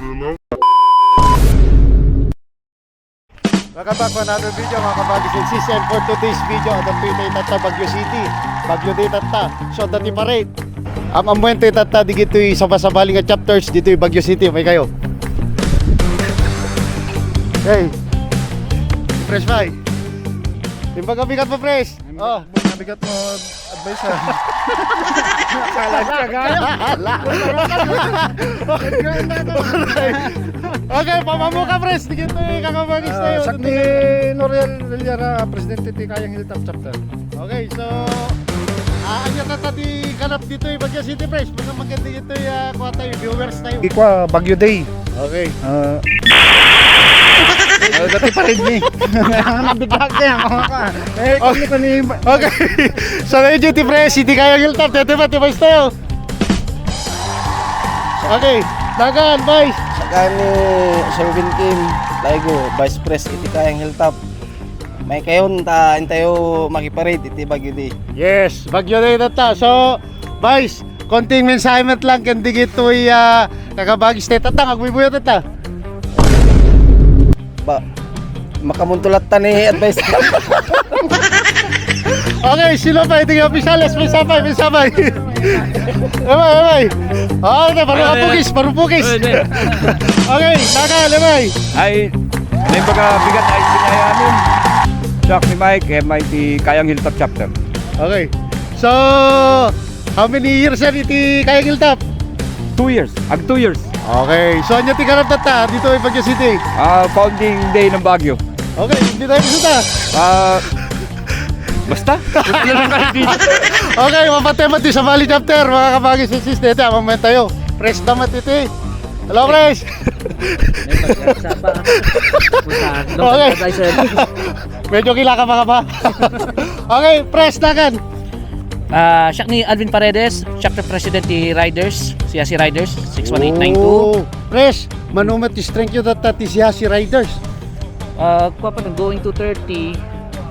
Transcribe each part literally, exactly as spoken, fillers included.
Welcome back for another video, mga kabagis and sis. And for today's video, adda tayo tatta Baguio City. Baguio Day tatta. So, adda ti parade. Am-ammoen tayo tatta digitoy sabasabali nga chapters ditoy Baguio City. May kayo. Hey. Fresh by. Yung pagkabigat mo, fresh. Oh. Nabigat mo, advice, ha? Salah ka, ga? Okay, pamamuka, pres. Digitoy kakabagis tayo. Ah, siak ni Noriel Villara, presidente ti Kayang Hilltop Chapter. Okay, so, ah, ania tatta ti ganap ditoy Baguio City, pres? Basta maganda ditoy, ah, kuha tayo, viewers tayo. Ikwa, Baguio Day. Okay. Ah. Oh, dati pa rin ni. Nabigla ka yan, mga ka. Eh, Okay. Kung ito ni Okay. So, na yung duty, pre, City Kayang Hilltop. Dati ba, tibay tayo. Okay. Dagan, boys. Siak ni Sherwin Kim Laigo, Vice Pres iti Kayang Hilltop. May kayon ta intayo makiparade iti Baguio Day. Yes, Baguio Day tatta. So, Vice, konting mensahe met lang ken digitoy, ah, kakabagis tayo tatta, agbuybuya tatta. Ba, makamuntulat ta ni advice. Okay, sino pa? Ito yung opisyalis, may sabay, may sabay. Abay, abay. Oh, na, baru Ay, pukis, baru pukis. Ay, hindi. Okay, taka, lemay. Ay, ano yung baga bigat ay pinayamin? Siak ni Mike, M I T Kayang Hilltop Chapter. Okay. So, how many years yan iti Kayang Hilltop? Two years. Ag two years. Okay. So, anya ti ganap tatta ditoy Baguio City? Ah, founding day ng Baguio. Okay, hindi tayo bisita. Ah, basta. Ano lang kayo dito? Okay, mapatay mo ti sabali chapter, mga kabagis and sis, dito, mamaya tayo. Pres naman iti. Hello, pres. May pagkakasaba. Puta, Okay. Advisor. Medyo kila ka, mga ba? Okay, pres, tagan. Ah, siak ni Alvin Paredes, chapter president ti Riders, Siasi Riders, six one eight nine two. Oh, pres, mano met ti strength yu tatta ti Siasi Riders? Ah, kuwan pa, going to thirty,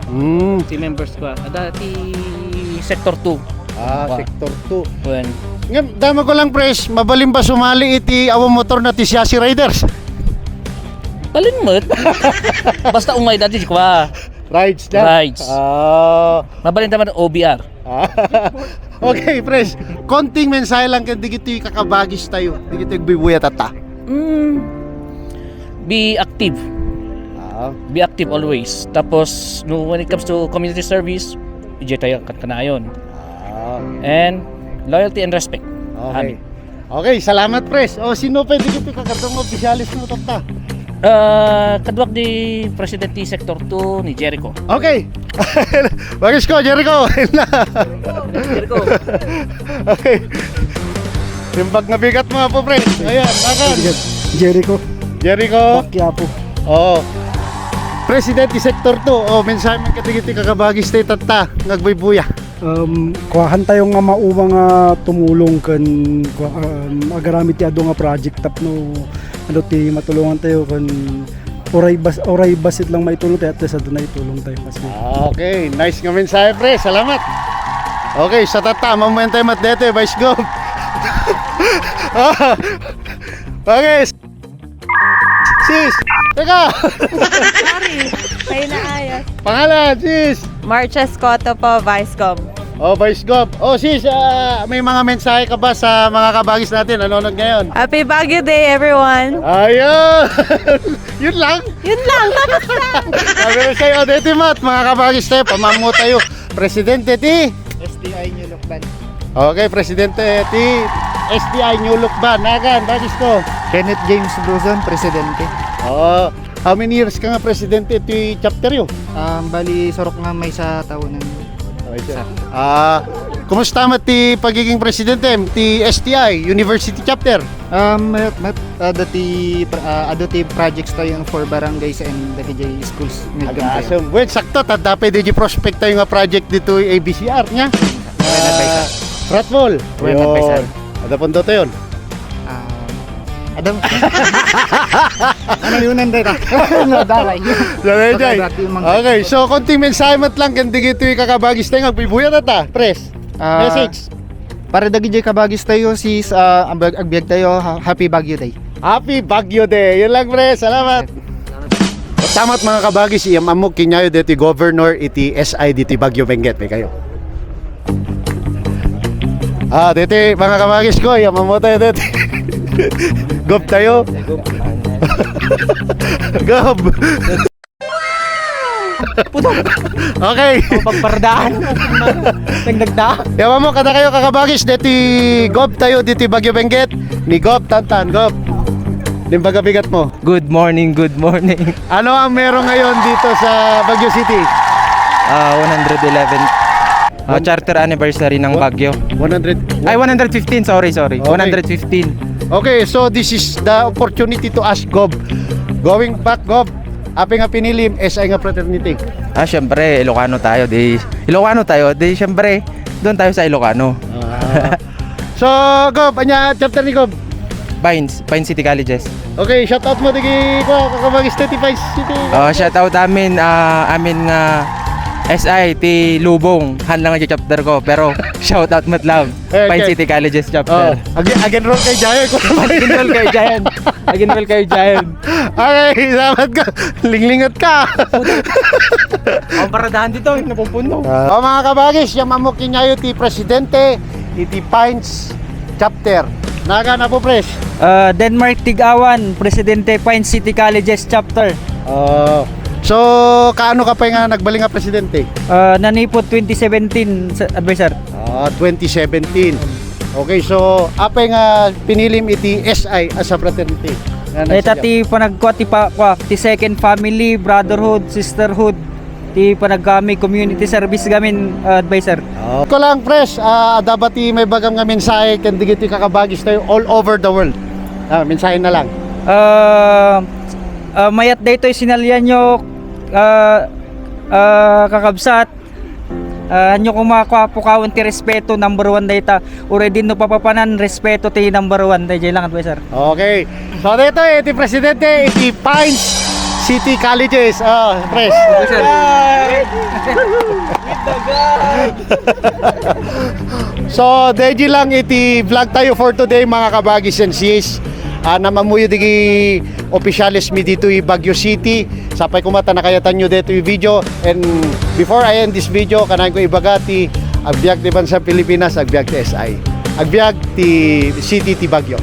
Hmm. ti members ko. Adda ti sector two. Ah, Kuwan. Sector two. Kuwan. Ngem, dama ko lang, pres, mabalin ba sumali iti awan motor na ti Siasi Riders? Balin met. Basta umay dati, kuwan. Rides na? Rides. Ah. Mabalin naman O B R. Ah. Okay, pres. Konting mensahe lang ken digitoy kakabagis tayo. Digitoy agbuybuya tatta. Mm. Be active. Ah. Be active always. Tapos, no, when it comes to community service, idiay tayo kat-, kanayon. Ah. And loyalty and respect. Okay. Amin. Okay, salamat, pres. O, sino pwede kiti kakadua nga opisyalis mo, tatta? Ah, kaduak di presidente ti Sector two ni Jericho. Okay. Bagis ko, Jericho. Jericho. Okay. Timbag nga bigat mo, apo, pres. Ayan, akan. Jericho. Jericho. Bakiapo. Oo. Presidente ti Sector two. O, mensahe man kadagiti kakabagis tayo tatta nga agbuybuya. Um, kuahan tayo nga mauma nga tumulong ken kua-, um, agaramid ti adu nga project tapno adu ti matulongan tayo ken uray bas-, uray bassit lang maitulong tayo, at least adu naitulong tayo kasi. Ah, okay, nice nga mensahe, pre. Salamat. Okay, sa tatta, mamamayan tayo mat dete, Vice Gov. Okay. Sis! Teka! Sorry. May naayos. Pangalan, sis! Marches Cotto po, Vice Gov. Oh, Vice Gov. Oh, sis, ah, may mga mensahe ka ba sa mga kabagis natin nanonood ngayon? Happy Baguio Day, everyone! Ayun! Yun lang? Yun lang, tapos lang! Sabi ko sa'yo, deti mat, mga kabagis tayo, pamamu tayo. Presidente ti? S T I New Lukban. Okay, presidente ti S T I New Lukban. Nagan, bagis ko. Kenneth James Luzon, presidente. Oo. How many years ka nga presidente ti chapter yo? Um, bali, surok nga maysa taonan. Okay, sir. Sa- Ah, kumusta met ti pagiging presidente ti S T I University Chapter? Um, mayat, mayat, ah, dati, ah, adu ti projects tayo for barangays and dati jay schools. Agasem. Well, sakto, tadda pay di prospect tayo nga project dito A B C R niya. Wen advisor. Ah, Fratball. Wen advisor. Yun. Ada punto tayo yun. Ah, adam. Ano yun, Andre? Nadaray. Daray, Jay. Okay, so, konting mensahe met lang, ken digito'y kakabagis tayo, agbibuya na ta, pres. Ah, message. Para dagiti kabagis tayo, sis, ah, ang bag-, agbiag tayo, ha-, Happy Baguio Day. Happy Baguio Day. Yun lang, pre. Salamat. Samat, mga kabagis, iyam-ammok kaniayo deti governor iti S I diti Baguio, Benguet. May kayo. Ah, deti, mga kabagis ko, iyam-ammo tayo deti. Gob tayo. Gob. Puto. Okay. O, pagparadaan. Nagdagda. Iyam-ammo kadakayo, kakabagis, deti Gob tayo, deti Baguio, Benguet. Ni Gob Tantan, Gob. Limbaga bigat mo. Good morning, good morning. Ano ang meron ngayon dito sa Baguio City? Ah, one hundred eleven. Ah, One- charter anniversary ng Baguio. One hundred? Ay, one hundred fifteen, sorry, sorry. Okay. One hundred fifteen. Okay, so this is the opportunity to ask Gob. Going back, Gob, apay nga pinilim, S I nga fraternity? Ah, syempre, Ilocano tayo, di, Ilocano tayo, di, syempre, doon tayo sa Ilocano. Ah. So, Gob, anya chapter ni Gob? Pines, Pines City Colleges. Okay, shout out mo digi ko, kakabagis ti Pines City. Oh, shout out amin, ah, amin nga S I ti Lubong, han lang nga chapter ko, pero shout out met lang. Eh, Pines okay. City Colleges chapter. Oh, ag-, ag-enroll kay Giant. Ag-enroll kay Giant. Ag-enroll kay Giant. Okay, salamat ka. Linglingot ka. Ang paradahan dito, napupuno. Ah, oh, mga kabagis, iyam-ammok kaniayo ti presidente iti Pines chapter. Nagan-o, pres? Ah, Denmark Tigawan, Presidente, Pines City Colleges Chapter. Oh. So, kaano ka pay nga nagbalin nga presidente? Ah, nanipod twenty seventeen, sa-, adviser. Ah, twenty seventeen. Okay, so, apay nga pinilim iti S I as a fraternity? Nga Ita nagsadya? Ti panagkua ti pa-, kua, ti second family, brotherhood, sisterhood, ti panagkami, community service gamin, ah, adviser. Oh. Ko lang, pres, ah, adda ba ti maibagam nga mensahe ken dagiti kakabagis tayo all over the world? Ah, mensahe na lang. Ah, ah, mayat daytoy sinalianyo, ah, ah, kakabsat. Ah, hanyo koma kua pukawen ti respeto, number one dayta. Uray dinno papapanan, respeto ti number one. Dayjay lang, adviser. Okay. So, dito, eh, ti presidente, iti Pines City Colleges. Ah, pres. Adviser. So, dayjay lang iti vlog tayo for today, mga kabagis and sis. Ah, namammuyo digi opisyales mi ditoy Baguio City. Sapay koma ta nakayatanyo daytoy video. And before I end this video, kanayon ko ibaga ti agbiag ti bansa Pilipinas, agbiag ti S I. Agbiag ti city ti Baguio.